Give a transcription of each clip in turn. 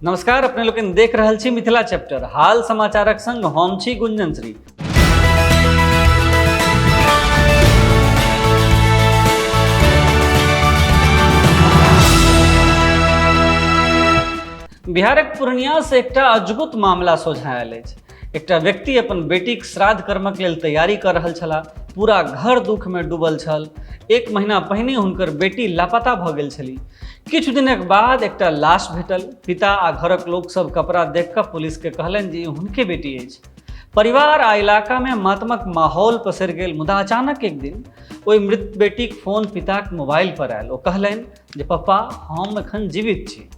नमस्कार, अपने लोकनि देख रहल छी मिथिला चैप्टर हाल समाचारक संग हम छी गुंजन श्री। बिहारक पूर्णिया से एकटा अद्भुत मामला सोझाँ आयल अछि। एकटा व्यक्ति अपन बेटीक श्राद्ध कर्मक लेल तैयारी कऽ रहल छलाह। पूरा घर दुखमे डूबल छल। एक महीना पहिने हुनकर बेटी लापता भऽ गेल छली। किछु दिनक बाद एकटा लाश भेटल। पिता आ घरक लोकसभ कपड़ा देख कऽ पुलिसके कहलनि जे ई हुनके बेटी अछि। परिवार आ इलाकामे मातमक माहौल पसरि गेल, मुदा अचानक एक दिन ओहि मृत बेटीक फोन पिताक मोबाइल पर आयल। ओ कहलनि जे पप्पा, हम एखन जीवित छी।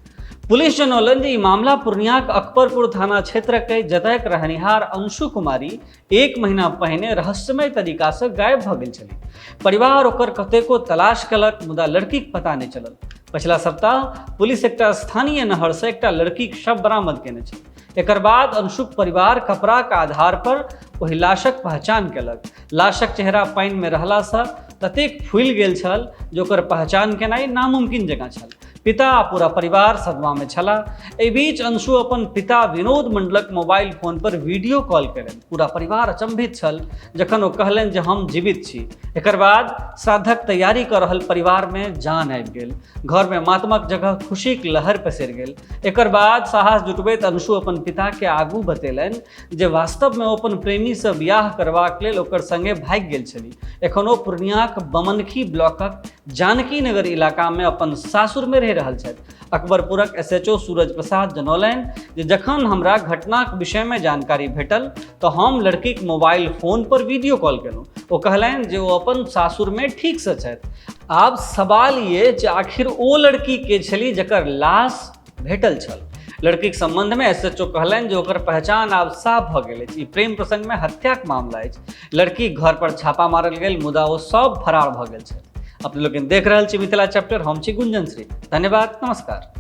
पुलिस जनौलनि जे ई मामला पूर्णियाक अकबरपुर थाना क्षेत्रक अछि, जतयक रहनिहार अंशु कुमारी एक महीना पहिने रहस्यमय तरीकासँ गायब भऽ गेल छली। परिवार ओकर कतेको तलाश केलक, मुदा लड़कीक पता नहि चलल। पछिला सप्ताह पुलिस एकटा स्थानीय नहरसँ एकटा लड़कीक शव बरामद केने छल। एकर बाद अंशुक परिवार कपड़ाक आधार पर ओहि लाशक पहचान केलक। लाशक चेहरा पानिमे रहलासँ ततेक फूलि गेल छल जे ओकर पहचान केनाइ नामुमकिन जकाँ छल। पिता आ पूरा परिवार सदमामे छलाह। एहि बीच अंशु अपन पिता विनोद मंडलक मोबाइल फोन पर वीडियो कॉल केलनि। पूरा परिवार अचंभित छल जखन ओ कहलनि जे हम जीवित छी। एकर बाद श्राद्धक तैयारी कऽ रहल परिवारमे जान आबि गेल। घरमे मातमक जगह खुशीक लहर पसरि गेल। एकर बाद साहस जुटबैत अंशु अपन पिताके आगू बतेलनि जे वास्तवमे ओ अपन प्रेमीसँ बियाह करबाक लेल ओकर संगे भागि गेल छली। एखन ओ पूर्णियाक बमनखी ब्लॉकक जानकी नगर इलाकामे अपन सासुरमे रहि रहल छथि। अकबरपुरक एसएचओ सूरज प्रसाद जनौलनि जे जखन हमरा घटनाक विषयमे जानकारी भेटल तऽ हम लड़कीक मोबाइल फोन पर वीडियो कॉल केलहुँ। ओ कहलनि जे ओ अपन सासुरमे ठीकसँ छथि। आब सवाल ये जे आखिर ओ लड़की के छली जकर लाश भेटल छल। लड़कीक संबंधमे एसएचओ कहलनि जे ओकर पहचान आब साफ भऽ गेल अछि। ई प्रेम प्रसंगमे हत्याक मामला अछि। लड़कीक घर पर छापा मारल गेल, मुदा ओ सब फरार भऽ गेल छथि। अपने लोकनि देख रहल छी मिथिला चैप्टर, हम छी गुंजन श्री। धन्यवाद, नमस्कार।